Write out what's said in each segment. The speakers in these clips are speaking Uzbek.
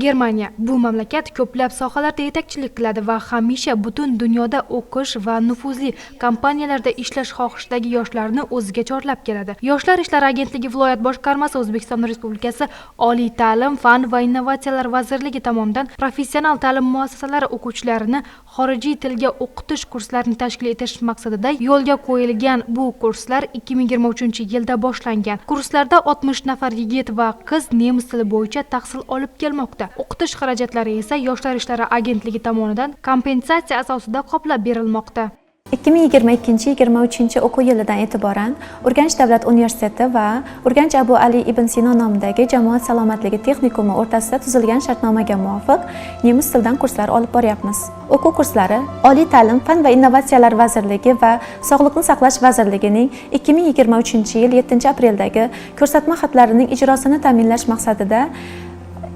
Germaniya. Bu mamlakat ko'plab sohalarda yetakchilik qiladi va hamisha butun dunyoda o'qish va nufuzli kompaniyalarda ishlash xohishidagi yoshlarni o'ziga chorlab keladi. Yoshlar ishlari agentligi viloyat boshqarmasi O'zbekiston Respublikasi Oliy ta'lim, fan va innovatsiyalar vazirligi tomonidan professional ta'lim muassasalari o'quvchilarini xorijiy tilga o'qitish kurslarini tashkil etish maqsadida yo'lga qo'yilgan bu kurslar 2023-yilda boshlangan. Kurslarda 60 nafar yigit va qiz nemis tili bo'yicha tahsil olib kelmoqda. O'qitish xarajatlari esa Yoshlar ishlari agentligi tomonidan kompensatsiya asosida qoplab berilmoqda. 2022-23 o'quv yilidan e'tiboran Urganch davlat universiteti va Urganch Abu Ali ibn Sino nomidagi jamoat salomatligi texnikumi o'rtasida tuzilgan shartnomaga muvofiq nemis tilidan kurslar olib boryapmiz. O'quv kurslari Oliy ta'lim, fan va innovatsiyalar vazirligi va Sog'liqni saqlash vazirligining 2023-yil 7-apreldagi ko'rsatma xatlarining ijrosini ta'minlash maqsadida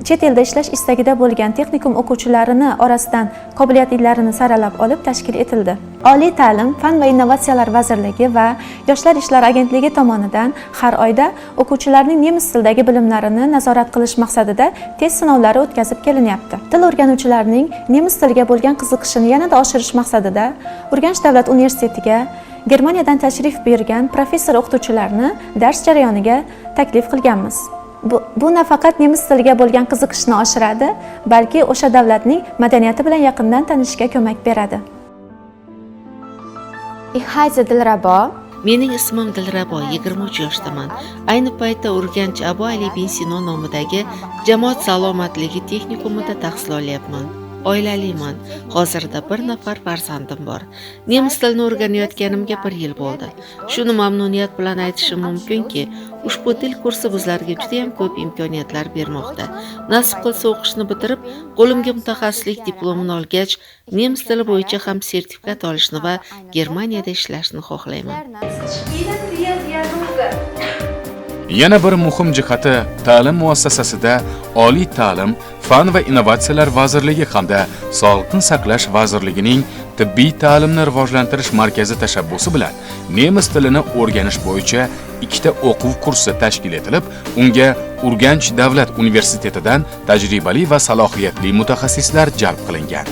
chet elda ishlash istagida bo'lgan texnikum o'quvchilarini orasidan qobiliyatlilarini saralab olib tashkil etildi. Oliy ta'lim, fan va innovatsiyalar vazirligi va Yoshlar ishlari agentligi tomonidan har oyda o'quvchilarning nemis tilidagi bilimlarini nazorat qilish maqsadida test sinovlari o'tkazib kelinyapti. Til o'rganuvchilarning nemis tiliga bo'lgan qiziqishini yanada oshirish maqsadida Urganch davlat universitetiga Germaniyadan tashrif buyurgan professor o'qituvchilarni dars jarayoniga taklif qilganmiz. Bu nafaqat nemis tiliga bo'lgan qiziqishni oshiradi, balki o'sha davlatning madaniyati bilan yaqindan tanishishga ko'mak beradi. Ich heiße Dilrabo. Mening ismim Dilrabo, 23 yoshdaman. Ayni paytda Urganch Abu Ali ibn Sino nomidagi jamoat salomatligi texnikumida tahsil olyapman. Oilaliman. Hozirda bir nafar farzandim bor. Nemis tilini o'rganayotganimga bir yil bo'ldi. Shuni mamnuniyat bilan aytishim mumkinki, ushbu til kursi bizlarga juda ham ko'p imkoniyatlar bermoqda. Nasib qilsa, o'qishni bitirib, qo'limga mutaxassislik diplomini olgach, nemis tili bo'yicha ham sertifikat olishni va Germaniyada ishlashni xohlayman. Spielen wir Dialoge. Yana bir muhim jihati, ta'lim muassasasida Oliy ta'lim, fan va innovatsiyalar vazirligi hamda Sog'liqni saqlash vazirligining tibbiy ta'limni rivojlantirish markazi tashabbusi bilan nemis tilini o'rganish bo'yicha ikkita o'quv kursi tashkil etilib, unga Urganch davlat universitetidan tajribali va salohiyatli mutaxassislar jalb qilingan.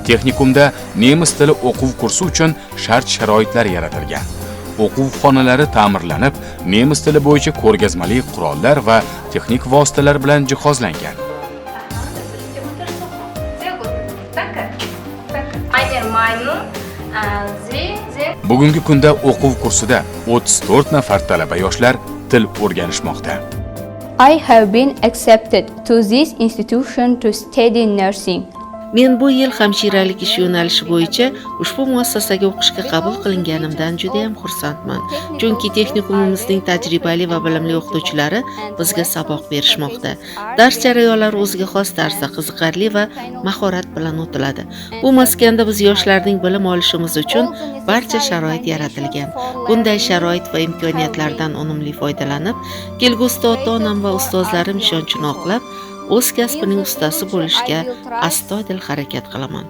Texnikumda nemis tili o'quv kursi uchun shart-sharoitlar yaratilgan. O'quv xonalari ta'mirlanib, nemis tili bo'yicha ko'rgazmali qurollar va texnik vositalar bilan jihozlangan. Sehr gut. Danke. Danke. Meine Meinung, Sie sind Bugungi kunda o'quv kursida 34 nafar talaba yoshlar til o'rganishmoqda. I have been accepted to this institution to study nursing. Men bu yil hamshiralik ishi yo'nalishi bo'yicha ushbu muassasaga o'qishga qabul qilinganimdan juda ham xursandman. Chunki texnikumimizning tajribali va bilimli o'qituvchilari bizga saboq berishmoqda. Dars jarayonlari o'ziga xos tarzda, qiziqarli va mahorat bilan o'tiladi. Bu maskanda biz, yoshlarning bilim olishimiz uchun barcha sharoit yaratilgan. Bunday sharoit va imkoniyatlardan unumli foydalanib, kelgusida ota-onam va ustozlarim ishonchini oqlab, o'z kasbining ustasi bo'lishga astoydil harakat qilaman.